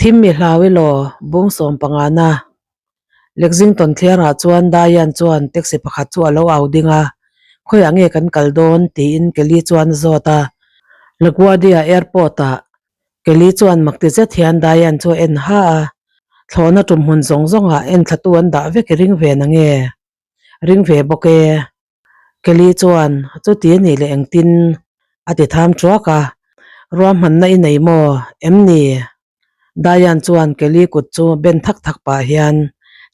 Thim mi hlau i law bung sawm pangana. Lexington thliarah chuan Diane chuan taxi pakhat chu a lo au ding a, Khawiah nge kan kal dawn? tiin Kelly chuan a zawt a. LaGuardia Airport ah Kelly chuan makti zet hian Diane chu a en ha a, Thlawhna tum hmun zawng zawngah enthlatu an dah vek i ring ve na nge? Ring ve bawk e. Kelly chuan, Chuti a nih leh engtin? a ti tham thuak a, Ruahmanna i nei maw? Em ni? Diane chuan Kelly kut chu ben thak thak pah hian,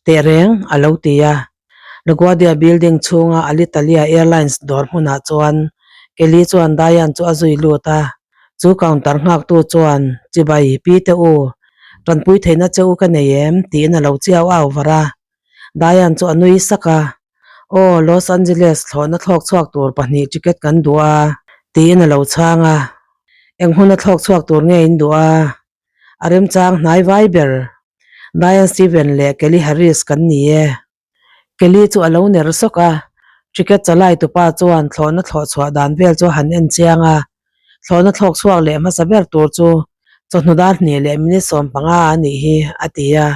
Teh reng, a lo ti a. LaGuardia Building chhunga Alitalia Airlines dawr hmunah chuan Kelly chuan Diane chu a zui lut a. Chu counter nghaktu chuan, Chibai, pi te u, tanpui theihna che u ka nei em? tiin a lo chiau au var a. Diane chu a nui sak a, Aw, Los Angeles thlawhna thlawk chhuak tur pahnih ticket kan duh a, tiin a lo chhang a. Eng huna thlawk chhuak tur nge in duh a? A remchang hnai vai ber. Diane Steven leh Kelly Harris kan ni e. Kelly chu a lo ner sawk a, ticket chalai tupa chuan thlawhna thlawh chhuah dan vel chu a han en chiang a. Thlawhna thlawk chhuak leh hmasa ber tur chu chawhnu dar hnih leh minute 15 a nih hi, a ti a.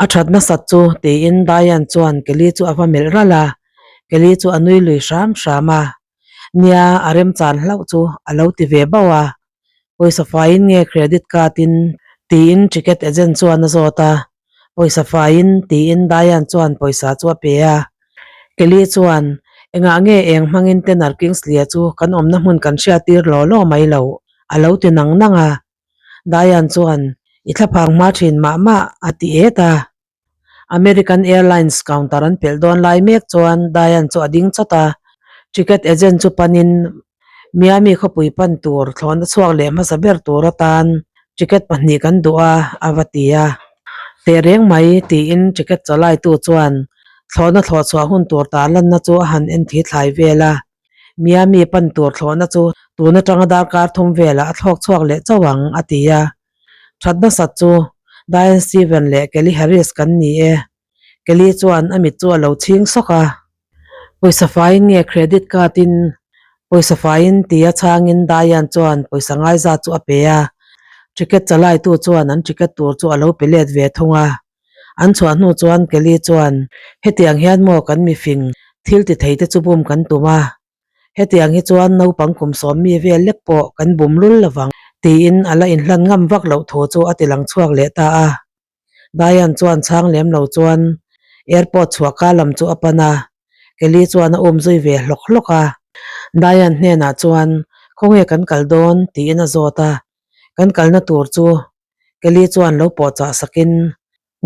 A that nasat chu tiin Diane chuan Kelly chu a va melh ralh a, Kelly chu a nui lui hram hram a. Nia, a remchan hlauh chu a lo ti ve bauh a. Pawisa faiin nge credit card in? tiin ticket agent chuan a zawt a. Pawisa faiin tiin Diane chuan pawisa chu a pe a. Kelly chuan, Engah nge eng hmangin Tanner Kingsley-a chu kan awmna hmun kan hriattir law law mai loh? a lo ti nang nang a. Diane chuan, I thlaphang hma thin mah mah, a ti et a. American Airlines counter an pelh dawn lai mek chuan Diane chu a ding chawt a. Ticket agent chu panin Miami khawpui pan tur thlawhna chhuak leh hmasa ber tur atan ticket pahnih kan duh a, a va ti a. Teh reng mai, tiin ticket chawlaitu chuan thlawhna thlawh chhuah hun tur tarlanna chu a han en thi thlai vel a. Miami pan tur thlawhna chu tun atanga darkar thum velah a thlawk chhuak leh chauh ang, a ti a. That nasat chu Diane Steven leh Kelly Harris kan ni e. Kelly chuan a mit chu a lo chhing sawk a. Pawisa faiin nge credit card in pawisa faiin tia chhangin Diane chuan pawisa ngaizat chu a pe a. Ticket chalaitu chuan an ticket tur chu a lo pe let ve thung a. An chhuah hnu chuan Kelly chuan, Hetiang hian maw kan mifing thil ti thei te chu bum kan tum a, hetiang hi chuan naupang kum sawm mi vel lek pawh kan bum lul lovang, tiin a la inhlan ngam vak loh thu chu a ti lang chhuak leh ta a. Diane chuan chhang lem lo chuan airport chhuah ka lam chu a pan a, Kelly chuan a um zui ve hlawk hlawk a. Diane hnenah chuan, Khawnge kan kal dawn? tiin a zawt a, Kan kalna tur chu Kelly chuan lo pawh chah sakin,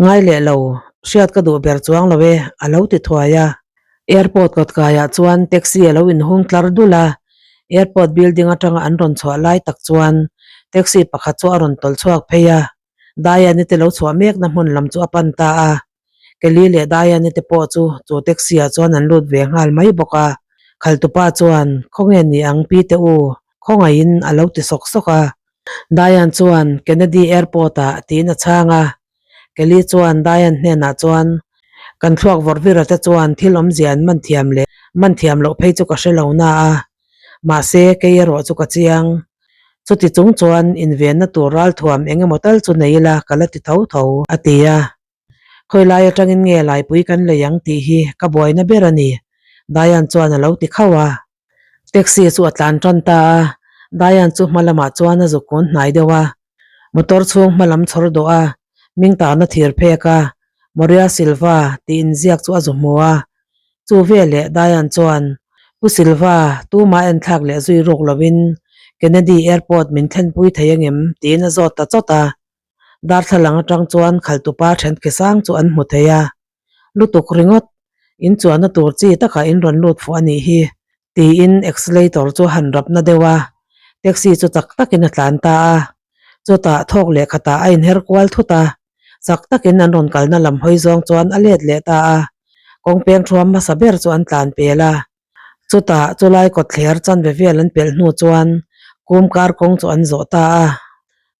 Ngai leh lo, hriat ka duh ber chuang lo e, a lo ti thuai a. Airport kawtkaiah chuan taxi a lo inhung tlar dul a, airport building atanga an rawn chhuah lai tak chuan taxi pakhat chu a rawn tawlh chhuak phei a, Diane-i te lo chhuah mekna hmun lam chu a pan ta a. Kelly leh Diane-i te pawh chu chu taxi ah chuan an lut ve nghal mai bawk a. Khaltupa chuan, Khawnge ni ang pi te u, khawngaihin a lo ti sawk sawk a. Diane chuan Kennedy Airport ah tiin a chhang a. Kelly chuan Diane hnenah chuan, Kan thluak vawrh vira te chuan thil awmzia an man thiam leh man thiam loh phei chu ka hre lo na a. Mahse, kei erawh chu ka chiang. Chuti chung chuan invenna tur ralthuam eng emaw tal chu nei ila ka la ti tho tho, a ti a. Khawi lai atangin nge laipui kan lei ang tih hi ka buaina ber a ni, Diane chuan a lo ti khauh a. Taxi chu a tlan tan ta a, Diane chu hma lamah chuan a zuk kun hnai deuh a. Motor chhung hma lam chhawr dawh a, ming tarna thir phek a, Moria Silva tih inziak chu a zu hmu a. Chu veleh Diane chuan, Pu Silva, tumah enthlak leh zui ruk lovin Kennedy Airport min thlenpui thei angem? tiin a zawt ta chawt a. Darthlalang atang chuan khaltupa thenkhe sang chu an hmu thei a. Lutuk ringawt, in chuanna tur chi takah in rawn lut fuh a nih hi, tiin accelerator chu han rap na deuh a, taxi chu chak takin a tlan ta a. Chutah thawk leh khatah a inher kual thut a, chak takin an rawn kalna lam hawi zawng chuan a let leh ta a. Kawng peng thuam hmasa ber chu an tlan pel a. Chutah chulai kawtthler chanve vel an pelh hnu chuan kum kar kawng chu an zawh ta a.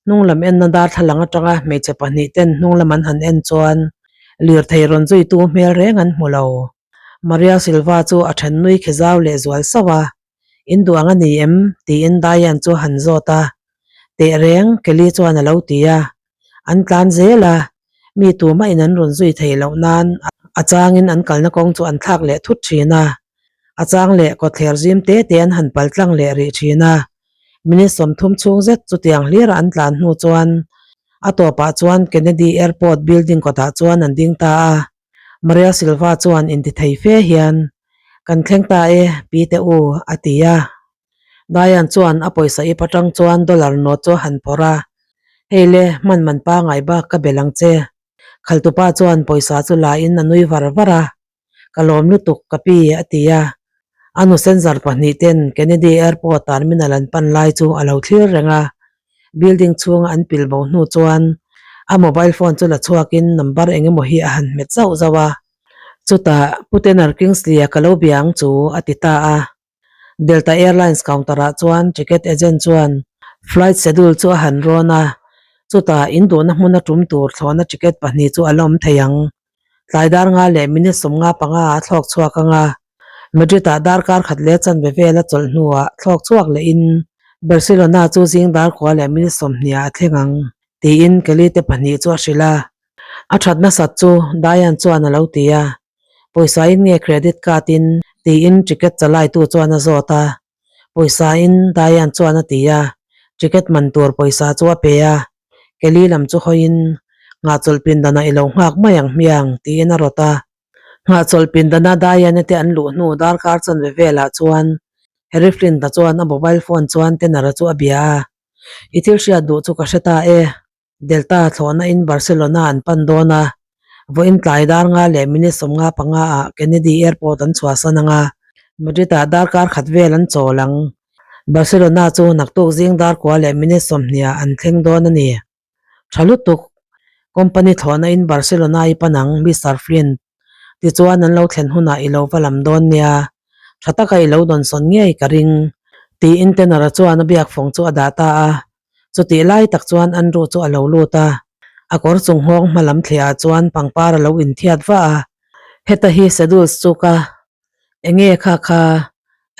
Hnung lam enna darthlalang atanga hmeichhe pahnih ten hnung lam an han en chuan lirthei rawn zuitu hmel reng an hmu lo. Maria Silva chu a then nui khi zau leh zual sauh a, In duh ang a ni em? tiin Diane chu a han zawt a. Teh reng, Kelly chuan a lo ti a. An tlan zel a, mi tumah in an rawn zui theih loh nan a changin an kalna kawng chu an thlak leh thut thin a. A chang leh kawtthler zim te te an han pal tlang leh rih thin a. Minute 30 chhung zet chutiang hlira an tlan hnu chuan a tawpah chuan Kennedy Airport building kawtah chuan an ding ta a. Maria Silva chuan intithei fe hian, Kan thleng ta e, pi te u, a ti a. Diane chuan a pawisa ip atang chuan dollar note chu a han phawrh a, Hei le, hman man pangai bak ka bel ang che. Khaltupa chuan pawisa chu la in a nui var var a, Ka lawm lutuk ka pi, a ti a. A nu senzar pahnih ten Kennedy Airport terminal an pan lai chu a lo thlir reng a. Building chhunga an pil bo hnu chuan a mobile phone chu la chhuakin number eng emaw hi a han hmet zauh zauh a. Chutah Pu Tanner Kingsley-a ka lo bia ang chu, a ti ta a. Delta Airlines counter-ah chuan ticket agent chuan flight schedule chu a han rawn a, chutah in duhna hmuna tum tur thlawhna ticket pahnih chu a la awm thei ang. Tlai dar nga leh minute 55 a thlawk chhuak ang a, Madrid-ah darkar khat leh chanve vel a chawlh hnuah thlawk chhuak lehin Barcelona chu zing dar kua leh minute 20 ah a thleng ang, tiin Kelly te pahnih chu a hrilh a. A that nasat chu Diane chuan a lo ti a. Pawisa in nge credit card in? tiin ticket chalaitu chuan a zawt a. Pawisa in, Diane chuan a ti a. Ticket man tur pawisa chu a pe a. Kelly lam chu hawiin, Nghahchawlh pindanah i lo nghak mai ang hmiang, tiin a rawt a. Nghahchawlh pindana Diane te an luh hnu darkar chanve velah chuan Harry Flint-a chuan a mobile phone chuan Tanner-a chu a bia a. I thil hriat duh chu ka hre ta e. Delta thlawhna in Barcelona an pan dawn a, vawiin tlai dar nga leh minute 55 ah Kennedy Airport an chhuahsan ang a, Madrid ah darkar khat vel an chawl ang. Barcelona chu naktuk zing dar kua leh minute 20 ah an thleng dawn a ni. Tha lutuk, company thlawhna in Barcelona i pan ang, Mister Flint. Tichuan an lo thlen hunah i lo va lam dawn nia, tha taka i lo dawnsawn ngei ka ring, tiin Tanner-a chuan a biak fawng chu a dah ta a. Chutih lai tak chuan Andrew chu a lo lut a, a kawr chung nghawng hma lam thliah ah chuan pangpar a lo inthiat vah a. Heta hi Saddles chu ka enge kha kha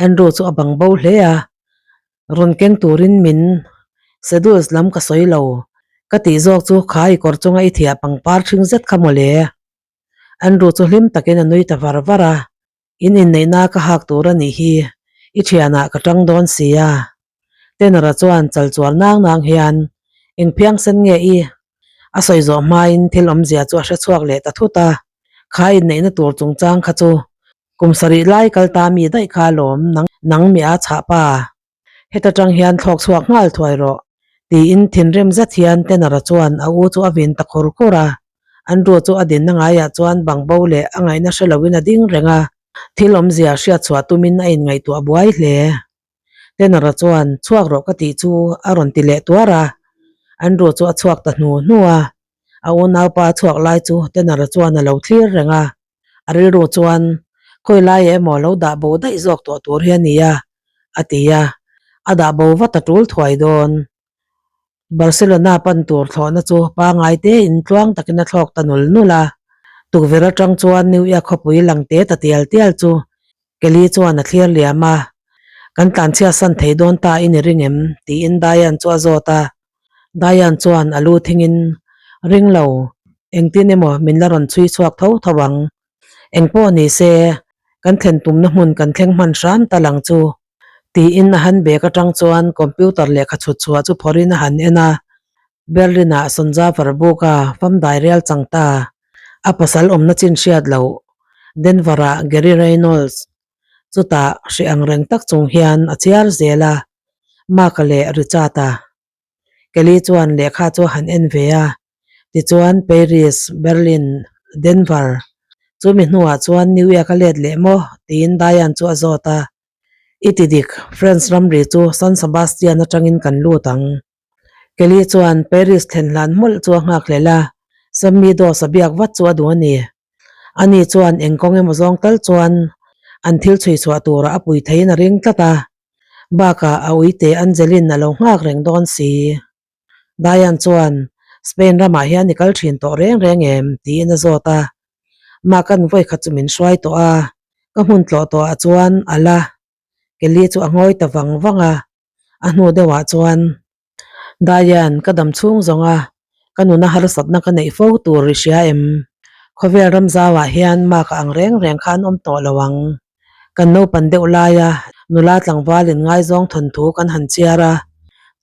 Andrew chu a bang bo hle a, rawn keng turin min Saddles lam ka sawi lo, ka tih zawk chu kha i kawr chunga i thiah pangpar ṭhing zet kha mawle. Andrew chu hlim takin a nui ta var var a, In inneihna ka hak tur a nih hi, i thianah ka tang dawn si a. Tanner-a chuan chal chuar nang nang hian, Eng phiangsen nge i? A sawi zawh hmain thil awmzia chu a hre chhuak leh ta thut a, Kha inneihna tur chungchang kha chu kum sarih lai kal ta mi daih kha alawm nang mi a chhah pa. Heta tang hian thlawk chhuak nghal thuai rawh, tiin thinrim zet hian Tanner-a chuan a u chu a vin ta khur khur a. Andrew chu a dinna ngaiah chuan bang bo leh a ngaihna hre loin a ding reng a, thil awmzia hriat chhuah tumin a inngaihtuah buai hle. Tanner-a chuan, Chhuak rawh ka tih chu, a rawn ti leh tuar a. Andrew chu a chhuak ta hnu hnu a, a unaupa chhuak lai chu Tanner-a chuan a lo thlir reng a. A rilru chuan, Khawi lai emaw lo dah bo daih zawk tawh tur hi a nia, a ti a, a dah bo vat a tul thuai dawn. Barcelona pan tur thlawhna chu pangai tein tluang takin a thlawk ta nul nul a. Tukverh atang chuan New York khawpui lang te ta tial tial chu Kelly chuan a thlir liam a, Kan tlanchhiat san thei dawn ta i ni ring em? tiin Diane chu a zawt a. Diane chuan a lu thingin, Ring lo, engtin emaw min la rawn chhui chhuak tho tho ang. Engpawh ni se, kan thlen tumna hmun kan thleng hman hram ta lang chu, tiin a handbag atang chuan computer lehkha chhut chhuah chu phawrhin a han en a. Berlin-ah Sonja Verboog-a fam dairial chang ta, a pasal awmna chin hriat loh Denver-ah Gary Reynolds chutah hreh ang reng tak chung hian a chhiar zel a, Mark-a leh Richard-a. Kelly chuan lehkha chu a han en ve a, tichuan Paris, Berlin, Denver chumi hnuah chuan New York a let leh maw? tiin Diane chu a zawt a. I ti dik, France ramri chu San Sebastian atangin kan lut ang. Kelly chuan Paris thlen hlan hmawlh chu a nghak hlel a, Sammy Doss a biak vat chu a duh a ni. Ani chuan eng kawng emaw zawng tal chuan an thil chhui chhuah turah a pui theiin a ring tlat a, bakah a uite Angeline a lo nghak reng dawn si. Diane chuan, Spain ramah hian i kal thin tawh reng reng em? tiin a zawt a. Mah kan vawi khat chu min hruai tawh a, ka hmun tlawh tawhah chuan a la. Kelly chu a ngawi ta vang vang a, a hnu deuhah chuan, Diane, ka dam chhung zawng a, Ka nuna harsatna ka neih fo tur i hria em? Khawvel ram zauah hian mark ang reng reng kha an awm tawh lo ang. Kan naupan deuh laia nula tlangval in ngaizawng thawnthu kan han chiar a,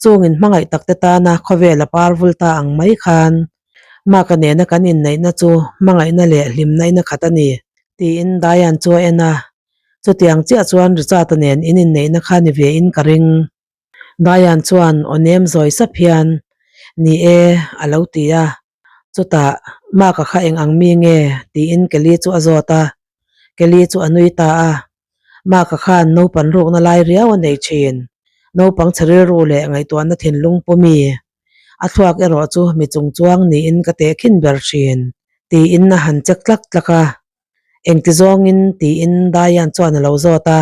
chung in hmangaih takte tana khawvel a par vul ta ang mai khan Mark-a nena kan inneihna chu hmangaihna leh hlimna in a khat a ni, tiin Diane chu a en a. Chutiang chiah chuan Richard-a nen in inneihna kha ni ve in ka ring. Diane chuan aw nem zawi sap hian, Ni e, a lo ti a. Chutah, Mark-a kha eng ang mi nge? tiin Kelly chu a zawt a. Kelly chu a nui ta a. Mark-a khan naupan rukna lai riau a nei thin. Naupang chhe rilru leh ngaihtuahna thinlung pu mi. A thluak erawh chu mi chungchuang niin ka tehkhin ber thin, tiin a han check tlak tlak a. Engti zawngin? tiin Diane chuan a lo zawt a.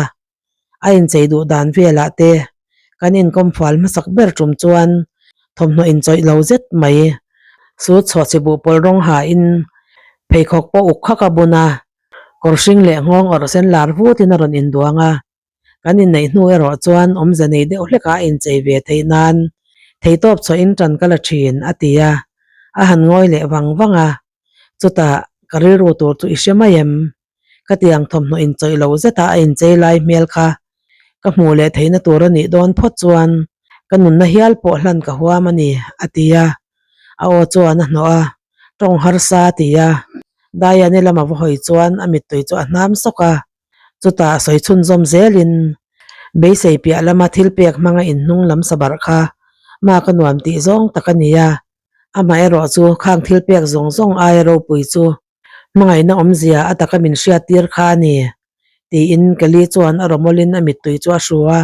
A inchei duh dan velah te kan inkawm fual hmasak ber tum chuan thawmhnaw inchawih lo zet mai. Suit chhuah chi buh pawlh rawng hain pheikhawk pawh uk khak a bun a, kawr hring leh nghawng awrh sen lar vutin a rawn induang a. Kan inneih hnu erawh chuan awmze nei deuh hlekah a inchei ve theih nan theitawp chhuahin tan ka la thin, a ti a. A han ngawi leh vang vang a. Chutah ka rilru tur chu i hre mai em? Ka tiang thawmhnaw inchawih lo zeta a inchei lai hmel kha ka hmuh leh theihna tur a nih dawn phawt chuan ka nunna hial pawh hlan ka huam a ni, a ti a. A aw chuan a hnawh a, tawng harsa a ti a. Daiani lama va hawi chuan a mittui chu a hnam sawk a. Chutah sawi chhunzawm zelin beisei piah lama thil pek hmanga inhnung lam sabarh kha ma ka nuam tih zawng tak a ni a. Amaherawh chu khang thil pek zawng zawng aia ropui chu Hmangaihna awmzia a taka min hriattir kha a ni, tiin Kelly chuan a rawmawlin a mittui chu a hru a.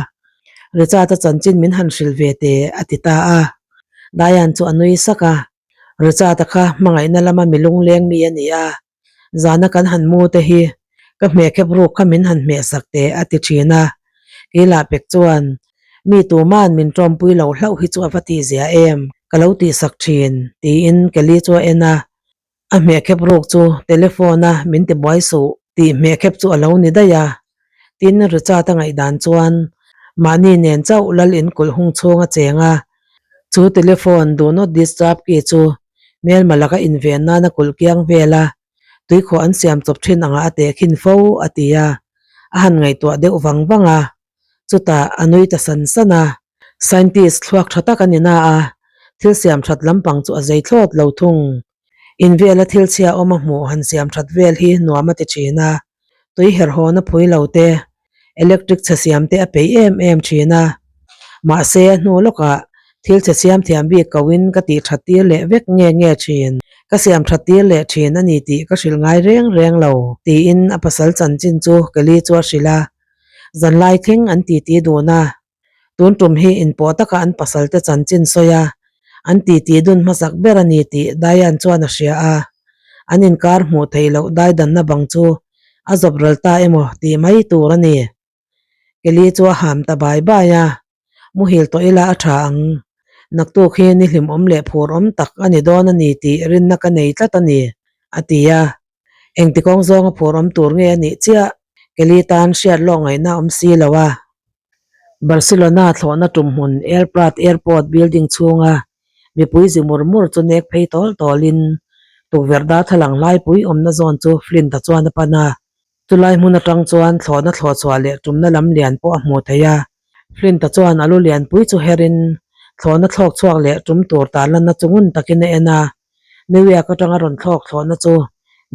Richard-a chanchin min han hrilh ve teh, a ti ta a. Diane chu a nui sak a. Richard-a kha hmangaihna lama mi lungleng mi a ni a, zana kan han mu te hi ka hmehkhep ruk kha min han hmehsak teh, a ti thin a. Keilah pek chuan Mi tuma'n min tawmpui lo hlauh hi chu a va tihzia em, ka lo tihsak thin, tiin Kelly chu a en a. A hmehkhep ruk chu telephone a min ti buai suh tih hmehkhep chu a lo ni daih a. Tin, Richard a ngaihdan chuan mahni nen chauh lal in kulh hung chhung a cheng a. Chu telephone do not disturb key chu hmelma laka inven nan a kulh kiang vel a, tuikhawh an siam chawp thin angah a tehkhin fo, a ti a. A han ngaihtuah deuh vang vang a. Chutah a nui ta san san a. Scientist thluak tha tak a ni na a, thil siam that lampang chu a zei thlawt lo thung. In vela thil chhia awm a hmuh han siam that vel hi nuam a ti thin a, tui herhawna phui lo te, electric chhe siam te a peih em em thin a. Mahse a hnu lawkah thil chhe siam thiam bik ko in ka tih that tir leh vek nge nge thin. Ka siam that tir leh thin a ni tih ka hrilh ngai reng reng lo, tiin a pasal chanchin chu Kelly chu a hrilh a. Zanlai thleng an titi dun a. Tun tum hi inpawh taka an pasalte chanchin sawi a, an titi dun hmasak ber a ni tih Diane chuan a hria a. An inkar hmuh theih loh daidanna bang chu a zawp ral ta emaw tih mai tur a ni. Kelly chu a ham ta bai bai a, Muhil tawh ila a tha ang. Naktuk hi ni hlimawm leh phur awm tak a ni dawn a ni tih rinna ka nei tlat a ni, a ti a. Engti kawng zawnga phur awm tur nge a nih chiah? Kelly tan hriat lawk ngaihna a awm si lo a. Barcelona thlawhna tum hmun El Prat Airport building chhunga mipui zi mur mur chu nek phei tawl tawlin tukverh darthlalang laipui awmna zawn chu Flint-a chuan a pan a. Chulai hmun atang chuan thlawhna thlawh chhuah leh tumna lam lian pawh a hmuh theih a. Flint-a chuan a lu lianpui chu herin thlawhna thlawk chhuak leh tum tur tarlanna chu ngun takin a en a. New York atanga rawn thlawk thlawhna chu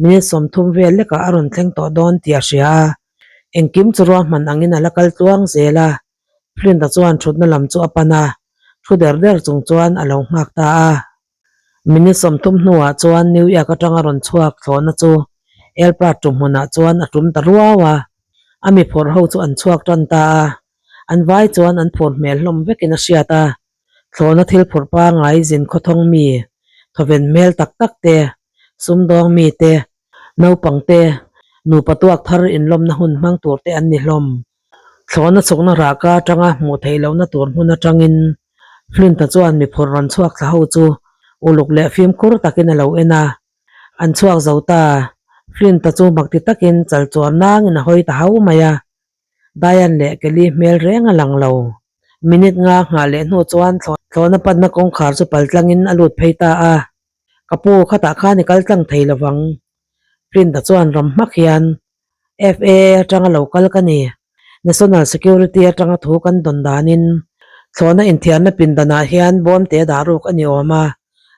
minute 30 vel lekah a rawn thleng tawh dawn tih a hria a. Engkim chu ruahman angin a la kal tluang zel a. Flint-a chuan thutna lam chu a pan a, thu der der chung chuan a lo nghak ta a. Minute 30 hnuah chuan New York atanga rawn chhuak thlawhna chu El Prat tumhmunah chuan a tum ta ruau a. A mi phawrh ho chu an chhuak tan ta a. An vai chuan an phur hmel hlawm vekin a hriat a. Thlawhna thil phurh pangai zin khawthawng mi, thawven hmel tak tak te, sumdawng mi te, naupang te, nupa tuak thar inlawmna hun hmang tur te an ni hlawm. Thlawhna chhukna rahka atanga hmuh theih lohna tur hmun atangin Flint-a chuan mi phurh rawn chhuak thla ho chu uluk leh fimkhur takin a lo en a. An chhuak zo ta, Flint-a chu makti takin chal chuar nangin a hawi ta hau mai a. Diane leh Kelly hmel reng a lang lo. Minute nga nghah leh hnu chuan thlawhna panna kawngkhar chu paltlangin a lut phei ta a. Ka pu, khatah khan i kal tlang thei lo vang. Flint-a chuan ram hmak hian, FAA atanga lo kal ka ni. National Security atanga thu kan dawn danin thlawhna inthiarna pindanah hian bawmte dah ruk a ni awm a,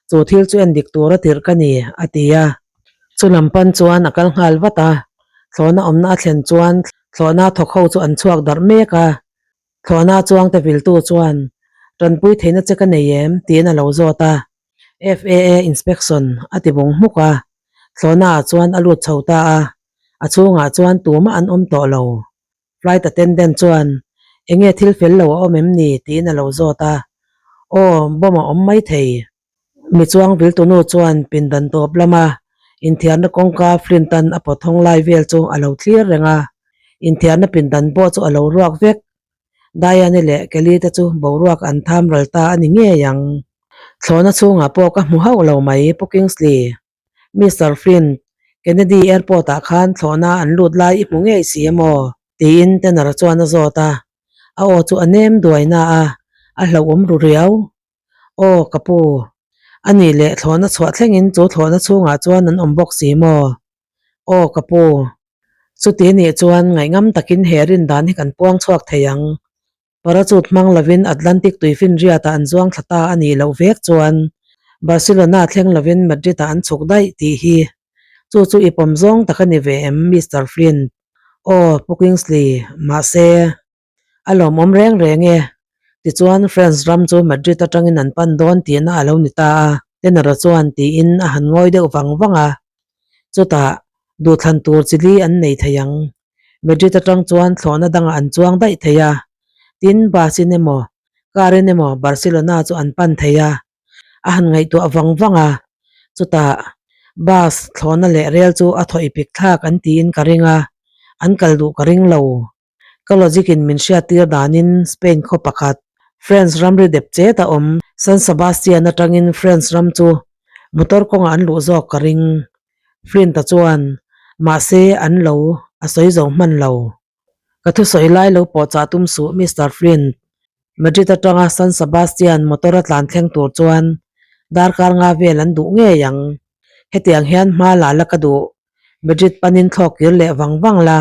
chu thil chu endik tura tirh ka ni, a ti a. Chu lam pan chuan a kal nghal vat a, thlawhna awmna a thlen chuan thlawhna thawk ho chu an chhuak darh mek a. Thlawhna chuangte viltu chuan, Tanpui theihna che ka nei em? tiin a lo zawt a. FAA inspection a ti bung hmuk a, thlawhna ah chuan a lut chho ta a, a chhungah chuan tumah an awm tawh lo. Flight attendant chuan, Enge thil fel lo a awm em ni? tiin a lo zawt a. Aw, bomb a awm mai thei. Mi chuang viltunu chuan pindan tawp lama inthiarna kawngka Flint-a'n a pawt hawng lai vel chu a lo thlir reng a, inthiarna pindan pawh chu a lo ruak vek. Diane-i leh Kelly te chu boruak an tham ral ta a ni ngei ang. Thlawhna chhungah pawh ka hmu hauh lo mai, Pu Kingsley. Mister Flint, Kennedy Airport-ah khan thlawhna an lut lai i hmu ngei si emaw? tiin Tanner chuan a zawt a. A aw chu a nem duai na a, a hlauhawm ru riau. Aw, ka pu. A nih leh thlawhna chhuah thlengin chu thlawhna chhungah chuan an awm bawk si maw? Aw, ka pu. Chuti nih chuan ngaihngam takin he rin dan hi kan puang chhuak thei ang. Parachute hmang lovin Atlantic tuifinriatah an zuang thla ta a nih loh vek chuan Barcelona thleng lovin Madrid-ah an chhuk daih tih hi. Chu chu i pawm zawng tak a ni ve em, Mister Flint? Aw, Pu Kingsley, mahse. A lawmawm reng reng e. Tichuan France ram chu Madrid atangin an pan dawn tihna a lo ni ta a, Tenor-a chuan tiin a han ngawi deuh vang vang a. Chutah, duhthlan tur chi li an nei thei ang. Madrid atang chuan thlawhna dangah an chuang daih thei a. Tin, bus-in emaw, car-in emaw Barcelona chu an pan thei a. A han ngaihtuah vang vang a. Chutah, bus thlawhna leh rel chu a thaw ipik thlak an tiin ka ring a, an kal duh ka ring lo. Ka logic in min hriattir danin Spain khaw pakhat, France ramri dep chet a awm. San Sebastian atangin France ram chu motor kawngah an luh zawk ka ring. Flint-a chuan, Mahse, an lo a sawi zo hman lo. Ka thusawi lai lo pawh chah tum suh, Mister Flint. Madrid atanga San Sebastian motor a tlan thleng tur chuan darkar nga vel an duh ngei ang. Hetiang hian hma la la ka duh. Madrid panin thlawk kir leh vang vang la,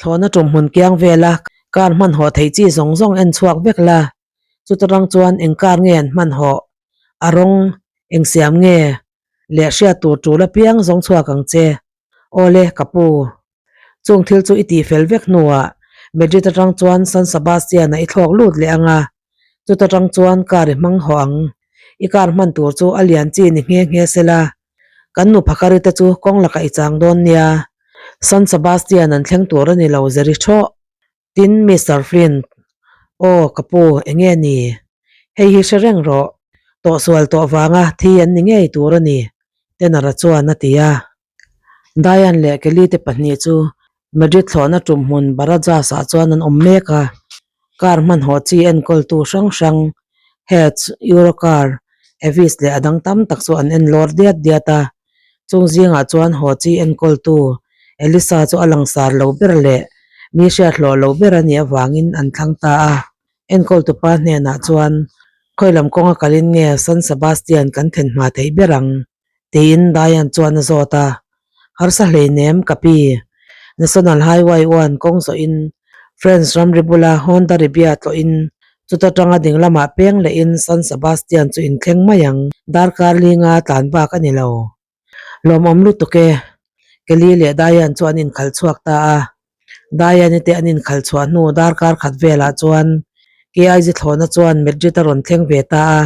thlawhna tum hmun kiang vela car hmanhawh theih chi zawng zawng en chhuak vek la, chuta rang chuan eng car nge an hmanhawh, a rawng eng siam nge leh hriat tur tul apiang zawng chhuak ang che. Awle, ka pu. Chung thil chu i tihfel vek hnuah Madrid atang chuan San Sebastian-ah i thlawk lut leh ang a, chuta tang chuan car i hmang hawh ang. I car hman tur chu a lian chi ni nghe nghe sela, Kan nu phakari te chu kawng lakah i chang dawn nia. San Sebastian an thleng tur a ni lo zeri thawh. Tin, Mister Flint, Aw, ka pu, enge ni? Hei hi hre reng rawh. Tawhsual tawh vanga thi an ni ngei tur a ni, Tenor-a chuan a ti a. Diane leh Kelly te pahnih chu Madrid thlawhna tum hmun Barajas-ah chuan an awm mek a, car hmanhawh chi enkawltu hrang hrang Hertz, Eurocar, Avis leh a dang tam tak chu an en lawr diat diat a. Chung zingah chuan haw chi enkawltu Elisa chu a langsar lo ber leh mi hriat hlawh lo ber a nih avangin an thlang ta a. Enkawltupa hnenah chuan, Khawilam kawnga kalin nge San Sebastian kan then hma theih ber ang? Tiin Diane chuan a zawt a, Harsa hleinem ka pi. National Highway 1 kawng zawhin France ramri bula Honda Ribia tlawhin chuta tanga ding lamah peng lehin San Sebastian chu inthleng mai ang. Darkar linga tlan bak a ni lo. Lawmawm lutuk e. Kelly leh Diane chu an inkhalh chhuak ta a. Diane-i te an inkhalh chhuah hnu darkar khat velah chuan KIG thlawhna chuan Madrid a rawn thleng ve ta a.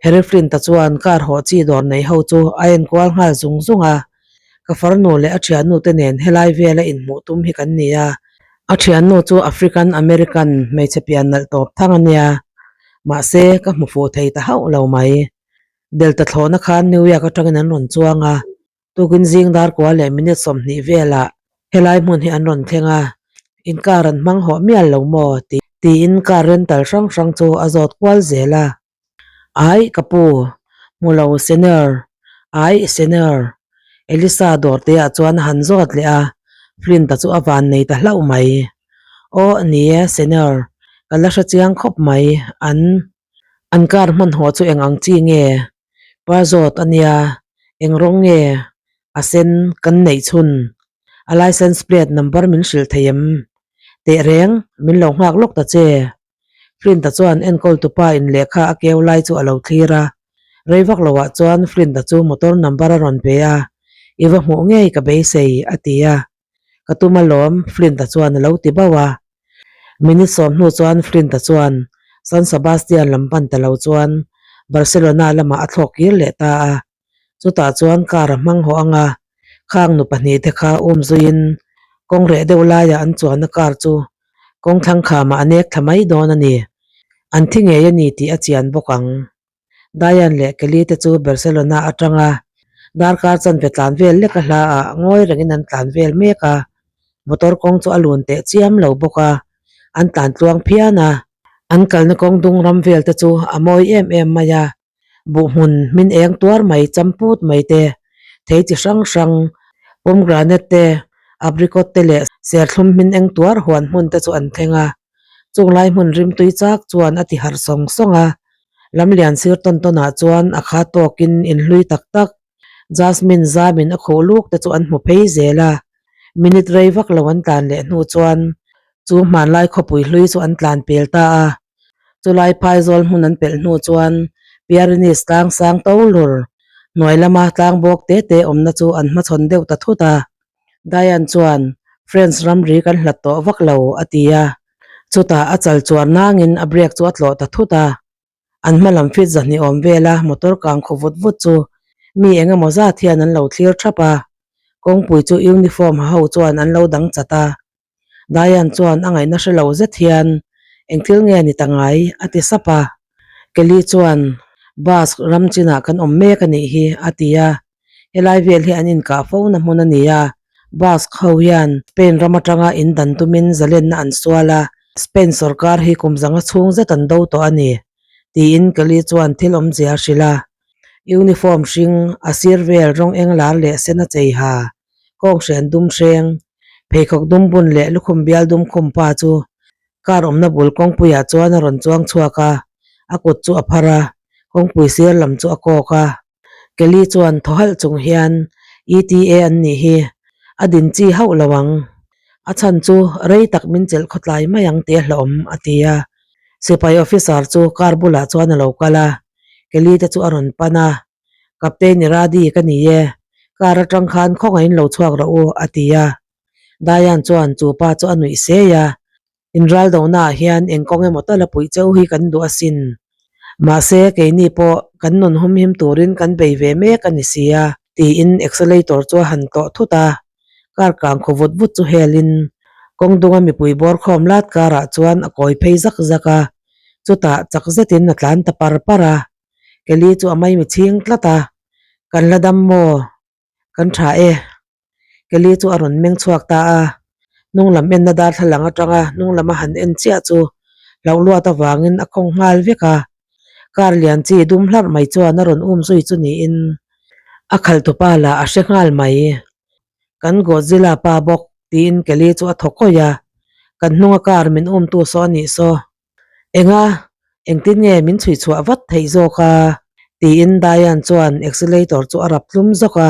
Harry Flint-a chuan car hawh chi dawr nei ho chu a enkual nghal zung zung a. Ka farnu leh a thiannu te nen helai vela inhmuh tum hi kan ni a. A thiannu chu African American hmeichhe pian nalh tawp thang a nia. Mahse, ka hmu fuh thei ta hauh lo mai. Delta thlawhna khan New York atangin an rawn chuang a. Tukin zing dar kua leh minute 20 velah helai hmun hi an rawn thleng a, in car an hmang hawh mial lo maw? Tiin car rental hrang hrang chu a zawt kual zel a. Aih ka pu, hmu lo senior, aih senior, Elisa dawr te ah chuan a han zawt leh a, Flint-a chu a van nei ta hlauh mai. Aw ni e senior, ka la hre chiang khawp mai, an an car hmanhawh chu eng ang chi nge? Par zawt a nia. Eng rawng nge a sen kan neih chhun? A licence plate number min hrilh thei em? Teh reng, min lo nghak lawk ta che. Flint-a chuan enkawltupa in lehkha a keu lai chu a lo thlir a. Rei vak loah chuan Flint-a chu motor number a rawn pe a, I va hmuh ngei ka beisei, a ti a. Ka tum alawm, Flint-a chuan a lo ti bauh a. Minute sawm hnu chuan Flint-a chuan San Sebastian lam pan ta lo chuan Barcelona lamah a thlawk kir leh ta a. Chutah chuan car a hmang haw ang a, khang nu pahnih te kha um zuiin kawng reh deuh laiah an chuanna car chu kawng thlang khamah a nek thla mai dawn a ni. An thi ngei a ni tih a chian bawk ang. Diane leh Kelly te chu Barcelona atanga darkar chanve tlan vel lek a hla ah ngawi rengin an tlan vel mek a, motor kawng chu a lun teh chiam lo bawk a, an tlan tluang phian a. An kalna kawng dung ram vel te chu a mawi em em mai a, buh hmun hmin eng tuar mai champut mai te, thei chi hrang hrang, pomegranate te, apricot te leh serthlum hmin eng tuar huan hmun te chu an thleng a. Chung lai hmun rimtui chak chuan a ti harh sawng sawng a, lamlian sir tawn tawn ah chuan a kha tawkin inhlui tak tak Jasmine zamin a khuh luk te chu an hmu phei zel a, minute rei vak lo an tlan leh hnu chuan chu hmanlai khawpui hlui chu an tlan pel ta a, chulai phaizawl hmun an pelh hnu chuan Pyrenees tlang sang to lur hnuai lama tlang bawk te te awmna chu an hmachhawn deuh ta thut a. Diane chuan, Friends ramri kan hlat tawh vak lo, a ti a. Chutah a chal chuar nangin a brake chu a tlawh ta thut a. An hma lam fit zahnih awm vela motor kang khaw vut vut chu mi eng emaw zat hian an lo thlir thap a. Kawngpui chu uniform ha ho chuan an lo dang chat a. Diane chuan a ngaihna hre lo zet hian, Eng thil nge ni ta ngai? a ti sap a. Kelly chuan, Bus ram chinah kan awm mek a nih hi, a ti a. Helai vel hi an inkah fo na hmun a ni a, Basque ho hian Spain ram atanga in dan tumin zalenna an sual a, Spain sorkar hi kum zanga chhung zet an do tawh a ni, tiin Kelly chuan thil awmzia a hrilh a. Uniform hring, a sir vel rawng eng lar leh sen a chei ha, kawnghren dum hreng, pheikhawk dum bun leh lukhum bial dum khum pa chu Car awmna bul kawngpuiah chuan a rawn chuang chhuak a, a kut chu a phar a, kawngpui sir lam chu a kawk a. Kelly chuan thaw halh chung hian ETA an nih hi a din chi hauh lo ang, a chhan chu rei tak min chelh khawtlai mai ang tih a hlauhawm a ti a. Sipai officer chu car bulah chuan a lo kal a, Kelly te chu a rawn pan a, Captain Iradi ka ni e, car atang khan khawngaihin lo chhuak rawh u a ti a. Diane chuan chu pa chu a nuih sei a, Inral dohnaah hian eng kawng emaw tal a puih cheu hi kan duh asin. Mahse, keini pawh kan nun humhim turin kan bei ve mek a ni si a, tiin accelerator chu a han tlawh thut a. Car kang khaw vut vut chu helin kawng dunga mipui bawr khawm lat karah chuan a kawi phei zak zak a, chutah chak zetin a tlan ta par par a. Kelly chu a maimi chhing tlat a, Kan la dam maw? Kan tha e. Kelly chu a rawn meng chhuak ta a, hnung lam enna darthlalang atanga hnung lam a han en chiah chu hlauh luat avangin a khawng nghal vek a. Car lian chi dum hlarh mai chuan a rawn um zui chu niin a khalh tupa lah a hre nghal mai. Kan Godzilla pa bawk tiin Kelly chu a thaw kawih a, kan hnunga car min umtu saw a nih saw. Enga, engtin nge min chhui chhuah vat theih zawk a? tiin Diane chuan accelerator chu a rap tlum zawk a,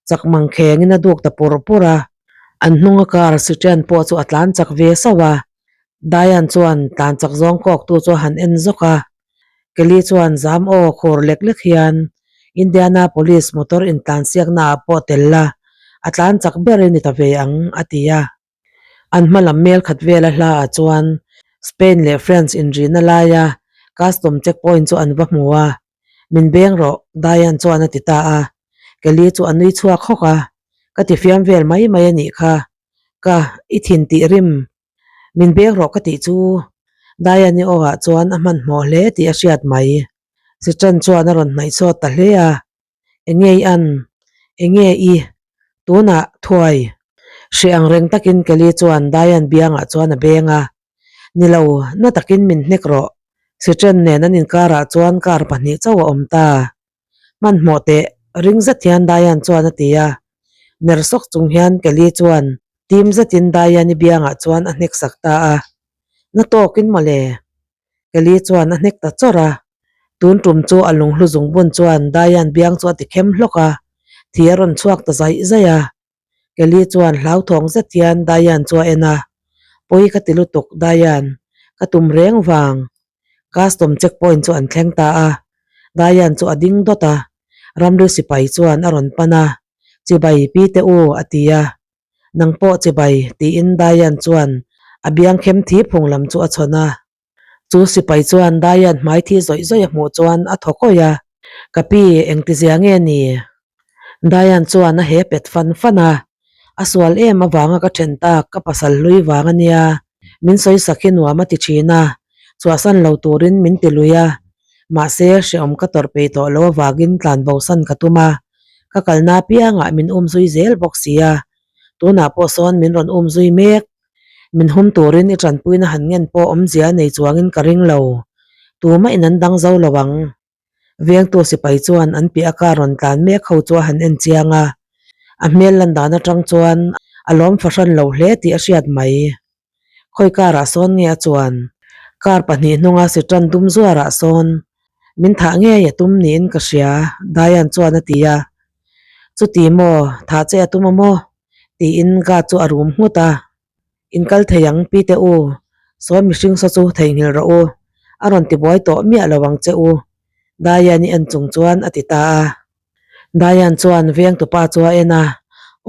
chak mang khengin a duk ta pur pur a. An hnunga car Citroen pawh chu a tlan chak ve sauh a, Diane chuan tlan chak zawng kawktu chu a han en zawk a. Kelly chuan zam aw khur lek lek hian Indianapolis motor intlansiakna ah pawh tel la, a tlan chak ber i ni ta ve ang, a ti a. An hma lam mel khat vela hla ah chuan Spain leh France inrihna laia custom checkpoint chu an va hmu a, Min beng rawh, Diane chuan a ti ta a. Kelly chu a nui chhuak hawk a, Ka ti fiam vel mai mai a nih kha, ka i thin tih rim. Min beng rawh ka tih chu Diane-i aw ah chuan a hmanhmawh hle tih a hriat mai. Sitran chuan a rawn hnaih chawt ta hle a. Enge i an? Enge i? Tunah thuai. Hreh ang reng takin Kelly chuan Diane biangah chuan a beng a. Ni lo, na takin min hnek rawh. Sitren nen an inkarah chuan car pahnih chauh a awm ta. Hmanhmawh teh, ring zet hian Diane chuan a ti a. Ner sawk chung hian Kelly chuan tim zetin Diane-i biangah chuan a hnek sak ta a. Na tawkin mawle. Kelly chuan a hnek ta chawrh a, tun tum chu a lunghlu zungbun chuan Diane biang chu a ti khem hlawk a. Thi a rawn chhuak ta zaih zaih a. Kelly chuan hlauthawng zet hian Diane chu a en a, Pawi ka ti lutuk Diane, ka tum reng vang. Custom check point chu an thleng ta a, Diane chu a ding dawt a, ramri sipai chuan a rawn pan a, Chibai pi te u a ti a, Nang pawh chibai tiin Diane chuan a biang khem thi phung lam chu a chhawn a. Chu sipai chuan Diane hmai thi zawih zawih a hmuh chuan a thaw kawih a, Ka pi, engtizia nge ni? Diane chuan a he pet fan fan a, A sual em avanga ka then tak, ka pasal hlui vang a nia. Min sawi sak hi nuam a ti thin a, chhuahsan lo turin min ti lui a. Mahse, hrehawm ka tawrh peih tawh lo avangin tlanbosan ka tum a, ka kalna apiangah min umzui zel bawk si a. Tunah pawh sawn min rawn umzui mek. Min hum turin i tanpuina han ngen pawh awmzia nei chuangin ka ring lo. Tumah in an dang zo lo ang. Vengtu sipai chuan an piah a car rawn tlan mek ho chu a han en chiang a. A hmel lan dan atang chuan a lawm fahran lo hle tih a hriat mai. Khawi car ah sawn nge a chuan? Car pahnih hnunga sitran dum zuarah sawn min thah ngei a tum niin ka hria, Diane chuan a ti a. Chuti maw, thah che a tum a maw? Tiin guard chu a rum nghut a. In kal thei ang pi te u, sawi mihring saw chu theihnghilh rawh u, a rawn ti buai tawh miah lo ang che u, Diane-i en chung chuan a ti ta a. Diane chuan veng tupa chu a en a,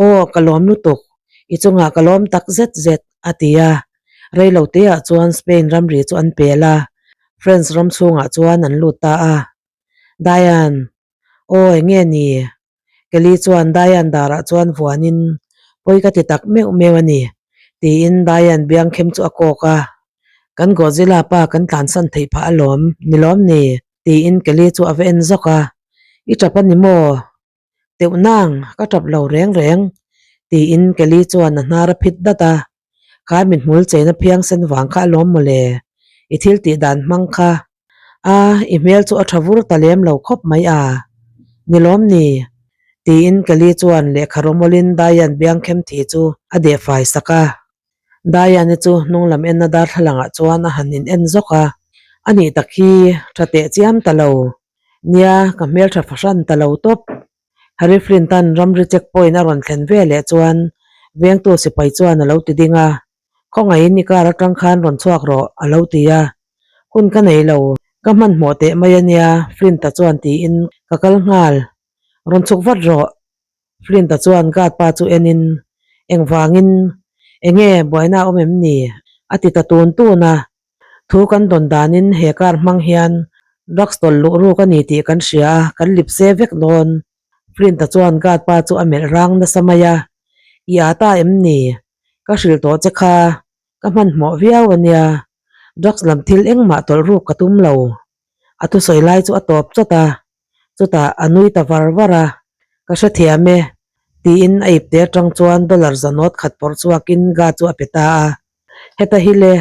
Aw, ka lawm lutuk, i chungah ka lawm tak zet zet, a ti a. Reilo teah chuan Spain ramri chu an pel a, France ram chhungah chuan an lut ta a. Diane, Aw, eng nge ni? Kelly chuan Diane darah chuan vuanin, Pawi ka ti tak meuh meuh a ni, tiin Diane biangkhem chu a kawk a. Kan Godzilla pa kan tlansan theih phah alawm, ni lawm ni? tiin Kelly chu a va en zawk a. I tap a ni maw? Teuh nang, ka tap lo reng reng, tiin Kelly chuan a hnar a phit dat a. Kha mithmul cheina phiangsen vang kha alawm mawle, i thil tih dan hmang kha. A, i hmel chu a tha vur ta lem lo khawp mai a. Ni lawm ni? Tiin Kelly chuan lehkha rawmawlin Diane biangkhem thi chu a deh fai sak a. Diane-i chu hnung lam enna darthlalangah chuan a han in en zawk a. A nih tak hi tha teh chiam ta lo. Nia, ka hmel tha fahran ta lo tawp. Harry Flint-a'n ramri check point a rawn thlen ve leh chuan vengtu sipai chuan a lo ti ding a, Khawngaihin i car atang khan rawn chhuak rawh, a lo ti a. Hun ka nei lo, ka hmanhmawh teh mai a nia, Flint-a chuan tiin ka kal nghal. Rawn chhuk vat rawh, Flint-a chuan guard pa chu enin, Engvangin? Enge buaina a awm em ni? a ti ta tun tun a. Thu kan dawn danin he car hmang hian drugs tawlh luh ruk a ni tih kan hria a, kan lip se vek dawn. Flint-a chuan guard pa chu a melh rang nasa mai a, I â ta em ni? Ka hrilh tawh che kha, ka hmanhmawh viau a nia. Drugs lam thil engmah tawlh ruk ka tum lo. A thusawi lai chu a tawp chawt a, chutah a nui ta var var a, Ka hrethiam e, tiin a ipte atang chuan dollar zanawt khat pawrh chhuakin ga chu a pe ta a. Heta hi le,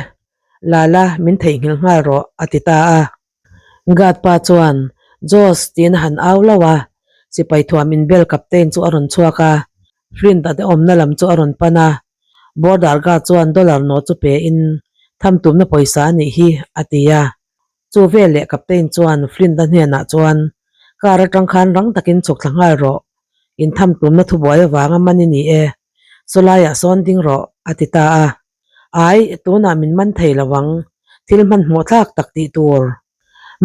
Lala min theihnghilh nghal rawh, a ti ta a. Guard pa chuan, Josh tiin a han au lo a, sipai thuam inbel captain chu a rawn chhuak a, Flint a te awmna lam chu a rawn pan a. Border guard chuan dollar note chu pe in, Tham tumna pawisa a nih hi, a ti a. Chu veleh captain chuan Flint-a hnenah chuan, Car atang khan rang takin chhuk thla nghal rawh, intham tumna thubuai avanga man i ni e, sawlaiah sawn ding rawh, a ti ta a. Ai, tunah min man thei lo ang, thil hmanhmawh thlak tak tih tur.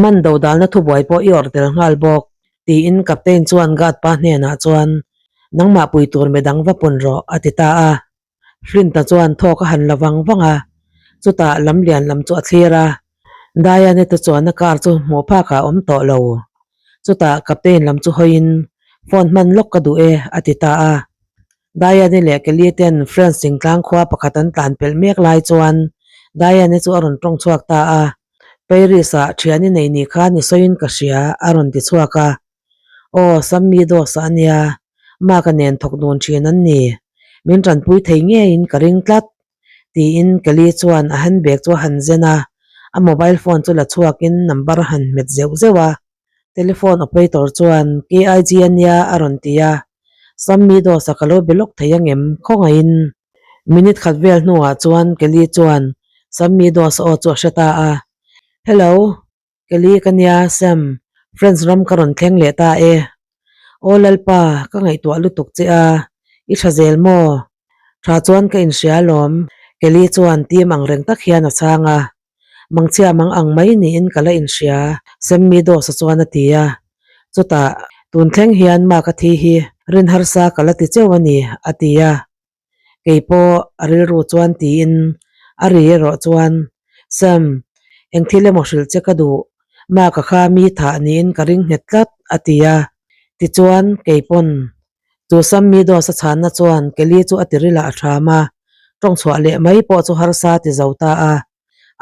Man dodalna thubuai pawh i awrh tel nghal bawk, tiin captain chuan guard pa hnenah chuan, Nangmah pui tur midang va pun rawh, a ti ta a. Flint-a chuan thawk a han la vang vang a, chutah lam lian lam chu a thlir a. Diane-i te chuan a car chu hmuh phakah a awm tawh lo. Chutah captain lam chu hawiin, Phone hman lawk ka duh e, a ti ta a. Diane-i leh Kelly ten France thingtlang khua pakhat an tlan pelh mek lai chuan Diane-i chu a rawn tawng chhuak ta a. Paris-ah thian i nei ni khan i sawiin ka hria, a rawn ti chhuak a. Aw, Sammy Dosa a nia, Mark-a nen thawk dun thin an ni. Min tanpui thei ngeiin ka ring tlat, tiin Kelly chuan a handbag chu a han zen a, a mobile phone chu la chhuakin number a han hmet zeuh zeuh a. Telephone operator chuan, KIG a nia, a rawn ti a. Sammy Dosa ka lo be lawk thei angem, khawngaihin. Minute khat vel hnuah chuan Kelly chuan Sammy Dosa aw chu a hre ta a, Hello, Kelly ka nia, Sam, France ram ka rawn thleng leh ta e. Aw Lalpa, ka ngaihtuah lutuk che a, i tha zel maw? Tha chuan ka inhria alawm, Kelly chuan tim ang reng tak hian a chhang a. Mangchhia mang ang mai niin ka la inhria, Sammy Dawsa chuan a ti a. Chutah, tun thleng hian Mark-a thi hi rin harsa ka la ti cheu a ni, a ti a. Kei pawh a rilru chuan tiin a ri erawh chuan, Sam, eng thil emaw hrilh che ka duh, Mark-a kha mi thah niin ka ring nghet tlat, a ti a. Tichuan, kei pawn Chu Sammy Dawsa chhanna chuan Kelly chu a tiril ah a ṭham a, ṭawng chhuah leh mai pawh chu harsa ti zo ta a.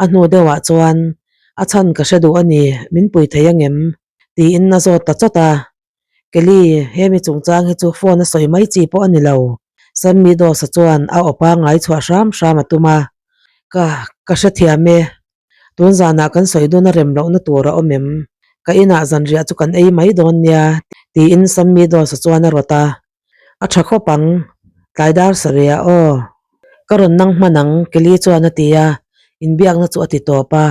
A hnu deuhah chuan, A chhan ka hre duh a ni, min pui thei angem? tiin a zawt ta chawt a. Kelly, he mi chungchang hi chu phone a sawi mai chi pawh a ni lo. Sammy Dawsa chuan a aw pangngai chhuah hram hram a tum a. Ka, ka hrethiam e. Tun zanah kan sawi dun a rem lohna tur a awm em? Ka inah zanriah chu kan ei mai dawn nia, tiin Sammy Dawsa chuan a rawt a. A tha khawp ang, tlai dar sarih ah aw. Ka rawn nang hman ang, Kelly chuan a ti a, inbiakna chu a ti tawp a.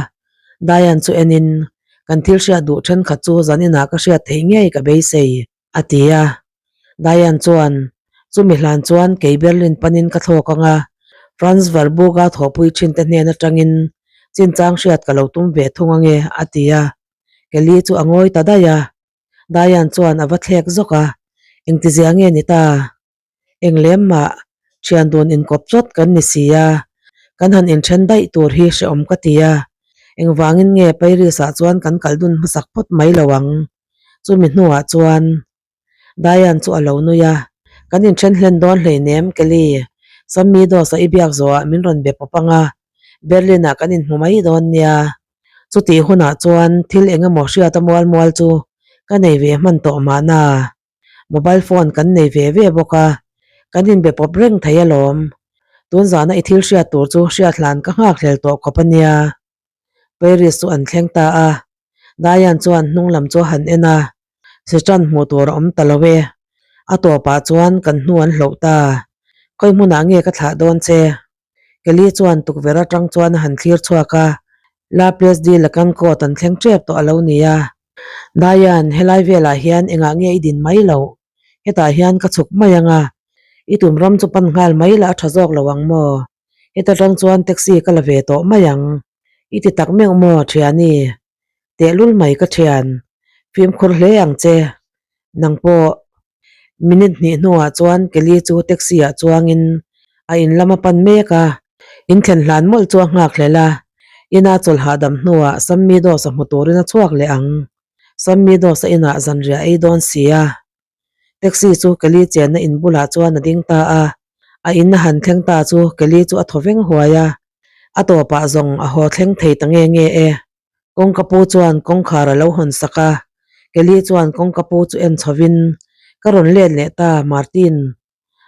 Diane chu enin, Kan thil hriat duh thenkhat chu zaninah ka hriat theih ngei ka beisei, a ti a. Diane chuan, Chumi hlan chuan kei Berlin panin ka thlawk ang a, Franz Warburg-a thawhpui thinte hnen atangin chinchang hriat ka lo tum ve thung ange, a ti a. Kelly chu a ngawi ta daih a. Diane chuan a va thlek zawk a, Engtizia nge ni ta? Eng lem mah, thian dun inkawp chawt kan ni si a, kan han inthen daih tur hi hrehawm ka ti a. Engvangin nge Paris-ah chuan kan kal dun hmasak phawt mai lo ang? Chumi hnuah chuan Diane chu a lo nui a, Kan inthen hlen dawn hleinem, Kelly. Sammy Dawsa i biak zawhah min rawn be pawp ang a, Berlin-ah kan inhmu mai dawn nia. Chutih hunah chuan thil eng emaw hriata mual mual chu ka nei ve hman tawh mahna. Mobile phone kan nei ve ve bawk a, kan inbe pawp reng thei alawm. Tun zana i thil hriat tur chu hriat hlan ka nghak hlel tawh khawp a nia. Paris chu an thleng ta a, Diane chuan hnung lam chu a han en a, Sichan hmuh tur a awm ta lo e. A tawpah chuan kan hnu an hloh ta. Khawi hmunah nge ka thlah dawn che? Kelly chuan tukverh atang chuan a han thlir chhuak a, La Place de la Concorde an thleng tep tawh a lo ni a. Diane, helai velah hian engah nge i din mai loh? Hetah hian ka chhuk mai ang a, i tum ram chu pan nghal mai la a tha zawk lo ang maw? Heta tang chuan taxi ka la ve tawh mai ang. I ti tak meuh maw, thiani? Tehlul mai ka thian. Fimkhur hle ang che. Nang pawh. Minute hnih hnuah chuan Kelly chu taxi ah chuangin a in lam a pan mek a. In thlen hlan mawlh chu a nghak hlel a. Ina chawlh hahdam hnuah Sammy Dawsa hmu turin a chhuak leh ang. Sammy Dawsa inah zanriah ei dawn si a. Taxi chu Kelly chenna in bulah chuan a ding ta a, a in a han thleng ta chu Kelly chu a thaw veng huai a, a tawpah zawng a haw thleng thei ta nge nge e. Kawngka pu chuan kawngkhar a lo hawn sak a, Kelly chuan kawngka pu chu en chhovin, Ka rawn let leh ta, Martin.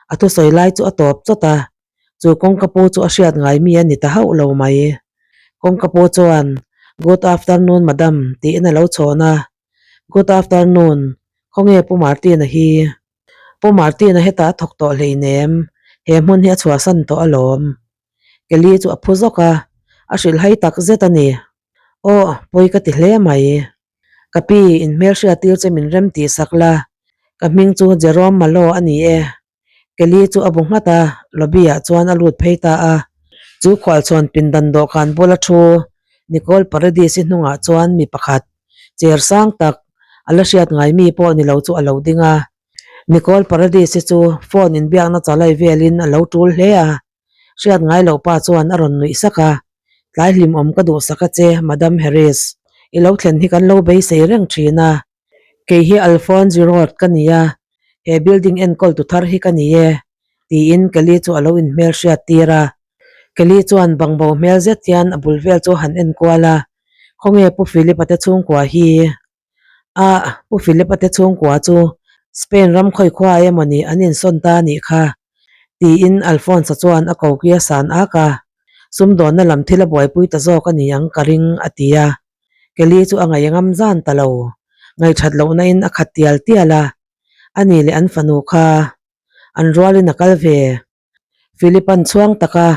A thusawi lai chu a tawp chawt a, chu kawngka pu chu a hriat ngai mi a ni ta hauh lo mai. Kawngka pu chuan, Good afternoon, madam, tiin a lo chhawn a. Good afternoon, khawnge Pu Martin-a hi? Pu Martin-a hetah a thawk tawh hleinem, he hmun hi a chhuahsan tawh alawm. Kelly chu a phu zawk a, a hrilhhai tak zet a ni. Aw, pawi ka ti hle mai. Ka pi, inhmelhriat tir che min rem tih sak la, ka hming chu Jerome Malo a ni e. Kelly chu a bu nghat a, lobby ah chuan a lut phei ta a. Chu khualchhawn pindan dawhkan bula thu Nicole Paradis-i hnungah chuan mi pakhat, chair sang tak, a la hriat ngai mi pawh ni lo chu a lo ding a. Nicole Paradis-i chu phone inbiakna chalai velin a lo tul hle a. Hriat ngai loh pa chuan a rawn nuih sak a, Tlai hlimawm ka duhsak a che, Madam Harris. I lo thlen hi kan lo beisei reng thin a. Kei hi Alphonse Giraud ka ni a, he building enkawl tu thar hi ka ni e, tiin Kelly chu a lo inhmel hriat tir a. Kelly chuan bangbo hmel zet hian a bul vel chu a han enkual a, Khawnge Pu Philip-a te chhungkua hi? A, Pu Philip-a te chhungkua chu Spain ram khawikhua emawni an insawn ta anih kha, tiin Alphonse-a chuan a koki a san ak a, sumdawnna lam thil a buaipui ta zawk a ni ang ka ring, a ti a. Kelly chu a ngaih ngam zan ta lo. Ngaihthat lohna in a khat tial tial a. Ani leh an fanu kha an rualin a kal ve. Philip-a'n chhuang taka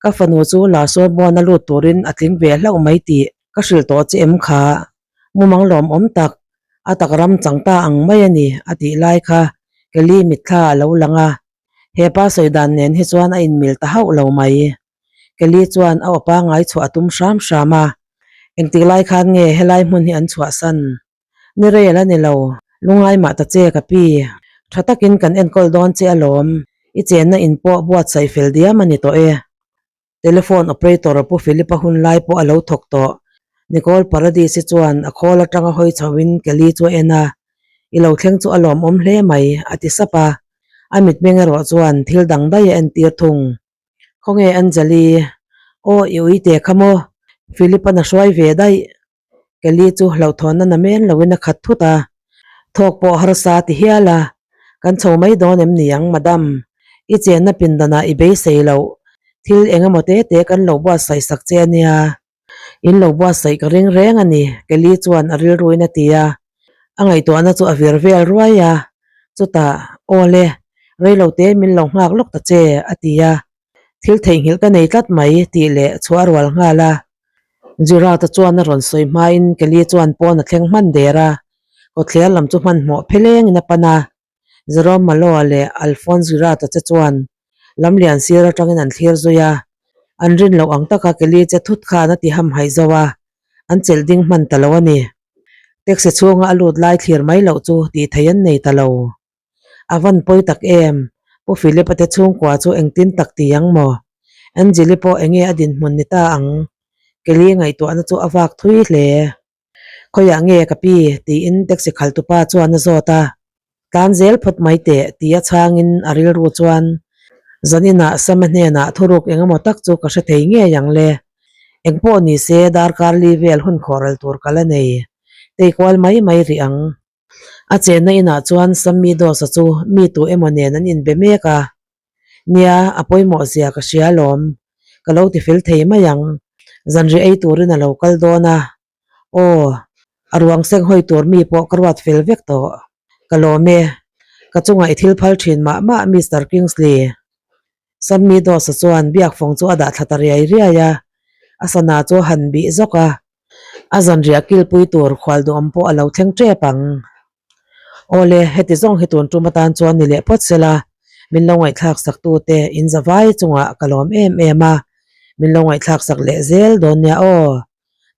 ka fanu chu Lasawr Buana lut turin a tling ve hlauh mai tih ka hrilh tawh che em kha? Mumang lawmawm tak. A tak ram chang ta ang mai a ni a tih lai kha Kelly mitthla a lo lang a, he pa sawi dan nen hi chuan a inmil ta hauh lo mai. Kelly chuan a aw pangngai chhuah a tum hram hram a, Engtik lai khan nge helai hmun hi an chhuahsan? Ni rel a ni lo, lungai mah ta che ka pi. Tha takin kan enkawl dawn che alawm, i chenna in pawh buatsaih fel diam a ni tawh e. Telephone operator Pu Philip-a hun lai pawh a lo thawk tawh. Nicole Paradis-i chuan a khawl atanga hawi chhoin Kelly chu a en a, I lo thleng chu a lawmawm hle mai, a ti sap a. A mitmeng erawh chuan thil dang daih a entir thung. Khawnge Anjali? Aw, i uite kha maw? Philip-a'n a hruai ve daih. Kelly chu hlauhthawnna na men loin a khat thut a, thawk pawh harsa ti hial a, Kan chho mai dawn em ni ang madam? I chenna pindanah i beisei loh, thil eng emaw te te kan lo buatsaih sak che a nia. In lo buatsaih ka ring reng a ni, Kelly chuan a rilruin a ti a. A ngaihtuahna chu a vir vel ruai a, chutah, Aw le, reilo te min lo nghak lawk ta che, a ti a. Thil theihnghilh ka nei tlat mai tih leh chhuah a rual nghal a. Gerard-a chuan a rawn sawi hmain Kelly chuan pawn a thleng hman der a, kawtthler lam chu hmanhmawh phelengin a pan a. Jerome Maloa leh Alphonse Gerard-a che chuan lamlian sir atangin an thlir zui a, an rin loh ang taka Kelly che thut khan a ti hamhaih zo a, an chelh ding hman ta lo a ni. Taxi chhunga a lut lai thlir mai loh chu tih theih an nei ta lo. A van pawi tak em? Pu Philip-a te chhungkua chu engtin tak ti ang maw? Angeli pawh enge a dinhmun ni ta ang? Kelly ngaihtuahna chu a vak thui hle. Khawiah nge ka pi? tiin taxi khaltupa chuan a zawt a. Tlan zel phawt mai teh tia chhangin a rilru chuan zaninah Sam-a hnenah thuruk engemaw tak chu ka hre thei ngei ang le. Engpawh ni se darkar li vel hun khawhral tur ka la nei. Teikual mai mai rih ang. A chenna inah chuan Sammy Dawsa chu mi tu emaw nen an inbe mek a. Nia, a pawimawh zia ka hria alawm. Ka lo ti fel thei mai ang. Zanri ei turin a lo kal dawn a. Aw, a ruang seng hawi tur mi pawh ka ruat fel vek tawh. Ka lawm e. Ka chungah i thil phal thin mah mah Mister Kingsley. Sammy Dawsa chuan biakfawng chu a dah thla ta riai riai a. A sana chu a han bih zawk a. A zanriah kilpui tur khual duhawm pawh a lo thleng tep ang. Awle, heti zawng hi tun tum atan chuan ni leh phawt sela, min lo ngaihthlak sak tute in za vai chungah ka lawm em em a, min lo ngaihthlak sak leh zel dawn nia aw.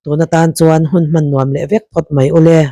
Tun atan chuan hun hman nuam leh vek phawt mai ule.